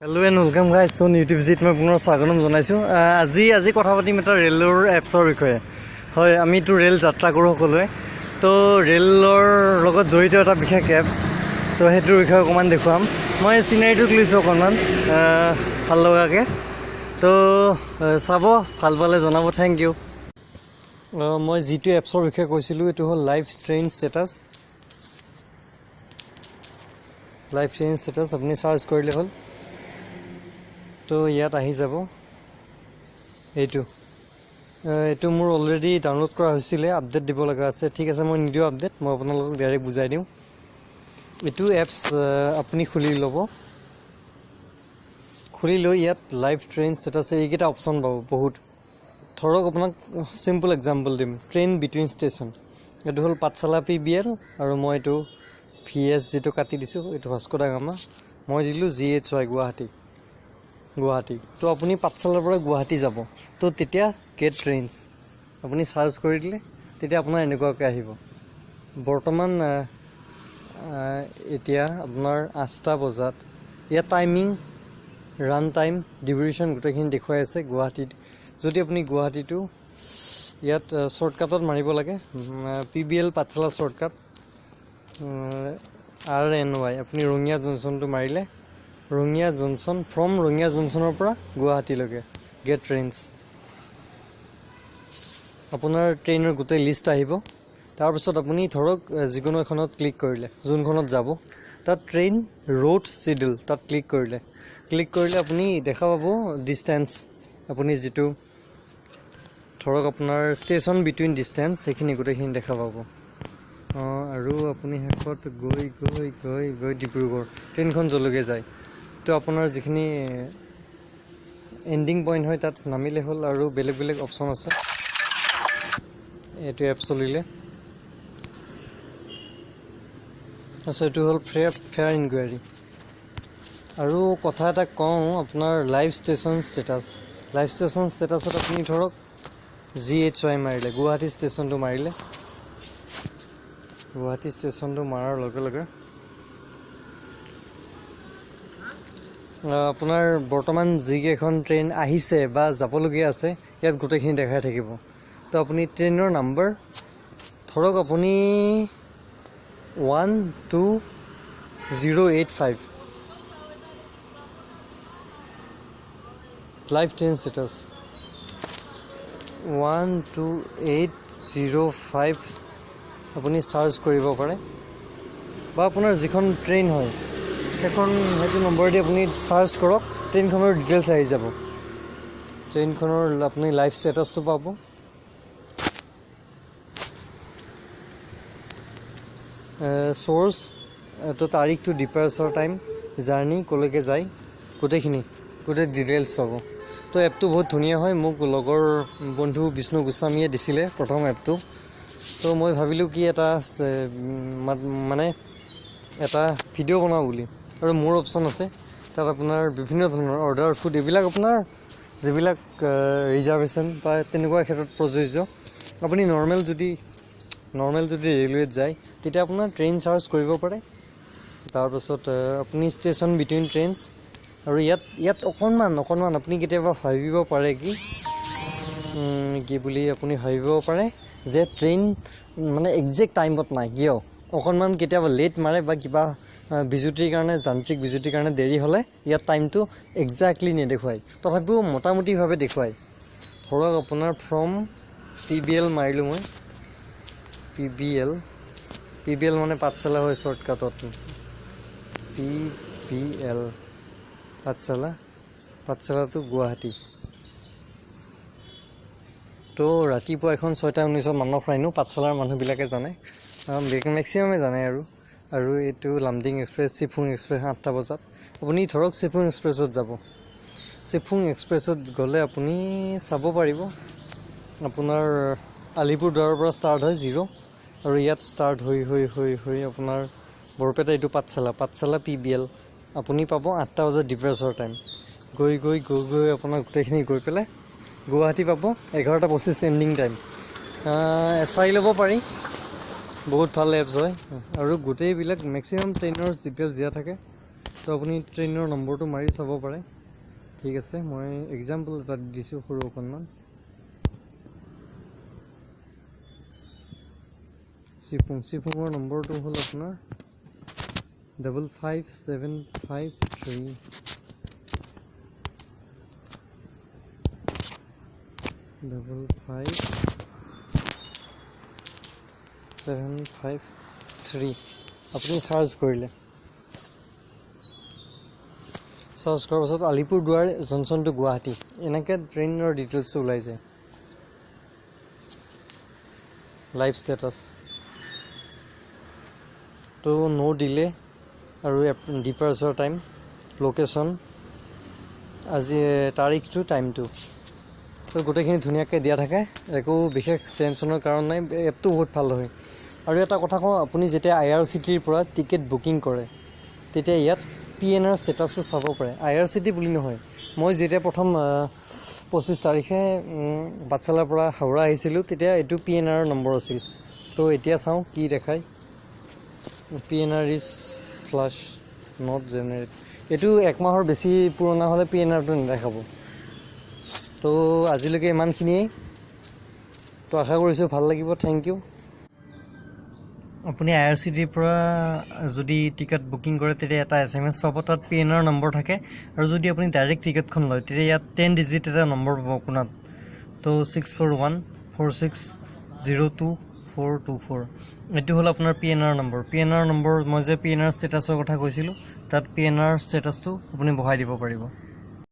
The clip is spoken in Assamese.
Hello and welcome guys on YouTube জিত মই পুনৰ স্বাগতম জনাইছোঁ। আজি কথা পাতিম এটা ৰে'লৰ এপছৰ বিষয়ে। হয়, আমিতো ৰে'ল যাত্ৰা কৰোঁ সকলোৱে। তো ৰে'লৰ লগত জড়িত এটা বিশেষ এপছ, তো সেইটোৰ বিষয়ে অকণমান দেখুৱাম। মই চিনাৰীটোক লৈছোঁ অকণমান ভাল লগাকৈ। তো চাব, ভাল পালে জনাব। Thank you. মই যিটো এপছৰ বিষয়ে কৈছিলোঁ, এইটো হ'ল live train status. Live train status আপুনি চাৰ্চ কৰিলে হ'ল। তো ইয়াত আহি যাব। এইটো মোৰ অলৰেডি ডাউনলোড কৰা হৈছিলে, আপডেট দিব লগা আছে। ঠিক আছে, মই নিদিওঁ আপডেট, মই আপোনালোকক ডাইৰেক্ট বুজাই দিওঁ। এইটো এপছ আপুনি খুলি ল'ব। খুলি লৈ ইয়াত লাইভ ট্ৰেইন ষ্টেটাছ এইকেইটা অপশ্যন পাব বহুত। ধৰক, আপোনাক চিম্পল এক্সাম্পল দিম। ট্ৰেইন বিটুইন ষ্টেচন, এইটো হ'ল পাঠশালা পি বি এল আৰু মই এইটো ভি এছ যিটো কাটি দিছোঁ, এইটো ভাস্কো দা গামা। মই দিলোঁ G H Y, Guwahati, Guwahati. তো আপুনি পাঠশালাৰ পৰা গুৱাহাটী যাব। তো তেতিয়া গেট ট্ৰেইনছ আপুনি চাৰ্চ কৰি দিলে, তেতিয়া আপোনাৰ এনেকুৱাকৈ আহিব। বৰ্তমান এতিয়া আপোনাৰ 8টা বজাত ইয়াত টাইমিং, ৰান টাইম, ডিউৰেশ্যন গোটেইখিনি দেখুৱাই আছে। গুৱাহাটীত যদি আপুনি গুৱাহাটীটো ইয়াত শ্বৰ্টকাটত মাৰিব লাগে, পি বি এল পাঠশালা শ্বৰ্টকাট আৰ এন ৱাই, আপুনি ৰঙিয়া জংচনটো মাৰিলে, ৰঙিয়া জংচন, ফ্ৰম ৰঙিয়া জংচনৰ পৰা গুৱাহাটীলৈকে গেট ট্ৰেইনছ, আপোনাৰ ট্ৰেইনৰ গোটেই লিষ্ট আহিব। তাৰপিছত আপুনি ধৰক যিকোনো এখনত ক্লিক কৰিলে, যোনখনত যাব, তাত ট্ৰেইন ৰোড চিডিউল, তাত ক্লিক কৰিলে, ক্লিক কৰিলে আপুনি দেখা পাব ডিষ্টেঞ্চ। আপুনি যিটো ধৰক আপোনাৰ ষ্টেচন বিটুইন ডিষ্টেঞ্চ, সেইখিনি গোটেইখিনি দেখা পাব। আৰু আপুনি শেষত গৈ গৈ গৈ গৈ ডিব্ৰুগড় ট্ৰেইনখন য'লৈকে যায়, তো আপোনাৰ যিখিনি এণ্ডিং পইণ্ট হয়, তাত নামিলে হ'ল। আৰু বেলেগ বেলেগ অপশ্যন আছে। এইটো এপ চলিলে। তাৰপিছত এইটো হ'ল ফেয়াৰ ইনকুৱাৰী। আৰু কথা এটা কওঁ, আপোনাৰ live station status. Live station ষ্টেটাছত আপুনি ধৰক জি এইচ ৱাই মাৰিলে, গুৱাহাটী ষ্টেচনটো মাৰিলে, গুৱাহাটী ষ্টেচনটো মাৰাৰ লগে লগে আপোনাৰ বৰ্তমান যিকেইখন ট্ৰেইন আহিছে বা যাবলগীয়া আছে, ইয়াত গোটেইখিনি দেখাই থাকিব। তো আপুনি ট্ৰেইনৰ নাম্বাৰ ধৰক আপুনি 12085, live train status 12805 আপুনি চাৰ্চ কৰিব পাৰে বা আপোনাৰ যিখন ট্ৰেইন হয়, সেইখন সেইটো নম্বৰ দি আপুনি চাৰ্চ কৰক, ট্ৰেইনখনৰ ডিটেইলছ আহি যাব। ট্ৰেইনখনৰ আপুনি লাইভ ষ্টেটাছটো পাব। চ'ৰ্চ, এইটো তাৰিখটো, ডিপাৰ্চাৰ টাইম, জাৰ্ণি ক'লৈকে যায়, গোটেইখিনি গোটেই ডিটেইলছ পাব। তো এপটো বহুত ধুনীয়া হয়। মোক লগৰ বন্ধু বিষ্ণু গোস্বামীয়ে দিছিলে প্ৰথম এপটো। তো মই ভাবিলোঁ কি এটা মানে এটা ভিডিঅ' বনাওঁ বুলি। আৰু মোৰ অপশ্যন আছে, তাত আপোনাৰ বিভিন্ন ধৰণৰ অৰ্ডাৰ ফুড, এইবিলাক আপোনাৰ যিবিলাক ৰিজাৰ্ভেশ্যন বা তেনেকুৱা ক্ষেত্ৰত প্ৰযোজ্য। আপুনি নৰ্মেল যদি ৰে'লৱেত যায়, তেতিয়া আপোনাৰ ট্ৰেইন চাৰ্চ কৰিব পাৰে। তাৰপাছত আপুনি ষ্টেচন বিটুইন ট্ৰেইনছ। আৰু ইয়াত অকণমান অকণমান আপুনি কেতিয়াবা ভাবিব পাৰে কি কি বুলি, আপুনি ভাবিব পাৰে যে ট্ৰেইন মানে একজেক্ট টাইমত নাই কিয়, অকণমান কেতিয়াবা লেট মাৰে বা কিবা বিজুতিৰ কাৰণে, যান্ত্ৰিক বিজুতিৰ কাৰণে দেৰি হ'লে ইয়াত টাইমটো একজেক্টলি নেদেখুৱায়, তথাপিও মোটামুটিভাৱে দেখুৱায়। ধৰক আপোনাৰ ফ্ৰম পি বি এল মাৰিলোঁ মই, P B L. P B L মানে পাঠশালা হয় শ্বৰ্টকাটত। পি বি এল পাঠশালা, পাঠশালা টু গুৱাহাটী। তো ৰাতিপুৱা এখন 6টা 19ত মানস ৰাইনো, পাঠশালাৰ মানুহবিলাকে জানে, মেক্সিমামে জানে। আৰু এইটো লামডিং এক্সপ্ৰেছ, চিফুং এক্সপ্ৰেছ 8টা বজাত। আপুনি ধৰক চিফুং এক্সপ্ৰেছত যাব। চিফুং এক্সপ্ৰেছত গ'লে আপুনি চাব পাৰিব, আপোনাৰ আলিপুৰদুৱাৰৰ পৰা ষ্টাৰ্ট হয় জিৰ' আৰু ইয়াত ষ্টাৰ্ট হৈ হৈ হৈ হৈ আপোনাৰ বৰপেটা, এইটো পাঠশালা, পাঠশালা পি বি এল আপুনি পাব 8টা বজাত ডিপাৰ্চাৰ টাইম। গৈ গৈ গৈ গৈ আপোনাৰ গোটেইখিনি গৈ পেলাই গুৱাহাটী পাব 11টা 25 এণ্ডিং টাইম। চাই ল'ব পাৰি, বহুত ভাল এপছ হয়। আৰু গোটেইবিলাক মেক্সিমাম ট্ৰেইনৰ ডিটেইলছ দিয়া থাকে। তো আপুনি ট্ৰেইনৰ নম্বৰটো মাৰি চাব পাৰে। ঠিক আছে, মই এক্সাম্পল এটা দি দিছোঁ সৰু অকণমান। চিফুং, চিফুঙৰ নম্বৰটো হ'ল আপোনাৰ 55753। 55753। আপুনি চাৰ্চ কৰিলে, চাৰ্চ কৰাৰ পাছত আলিপুৰদুৱাৰ জংচন টু গুৱাহাটী, এনেকৈ ট্ৰেইনৰ ডিটেইলছটো ওলাই যায়। লাইভ ষ্টেটাছ তো ন' ডিলে আৰু ডিপাৰ্চাৰ টাইম, লোকেশ্যন, আজি তাৰিখটো, টাইমটো, তো গোটেইখিনি ধুনীয়াকৈ দিয়া থাকে, একো বিশেষ টেনশ্যনৰ কাৰণ নাই। এপটো বহুত ভাল হয়। আৰু এটা কথা কওঁ, আপুনি যেতিয়া I R চি টিৰ পৰা টিকেট বুকিং কৰে তেতিয়া ইয়াত পি এন আৰ ষ্টেটাছটো চাব পাৰে। I R C T বুলি নহয়, মই যেতিয়া প্ৰথম 25 তাৰিখে পাঠশালাৰ পৰা হাওৰা আহিছিলোঁ, তেতিয়া এইটো পি এন আৰৰ নম্বৰ আছিল। তো এতিয়া চাওঁ কি দেখায়। PNR is flash, not generate. এইটো এক মাহৰ বেছি পুৰণা হ'লে পি এন আৰটো নেদেখাব। তো আজিলৈকে ইমানখিনিয়েই। তো আশা কৰিছোঁ ভাল লাগিব। Thank U. আপুনি I R চি টিৰ পৰা যদি টিকেট বুকিং কৰে, তেতিয়া এটা এছএমএছ পাব, তাত পি এন আৰ নম্বৰ থাকে। আৰু যদি আপুনি ডাইৰেক্ট টিকেটখন লয়, তেতিয়া ইয়াত 10 ডিজিট এটা নম্বৰ পাব কোণাত। তো 6414602424, এইটো হ'ল আপোনাৰ P N R number. P N R number, মই যে পি এন আৰ ষ্টেটাছৰ কথা কৈছিলোঁ, তাত পি এন আৰ ষ্টেটাছটো আপুনি বহাই দিব পাৰিব।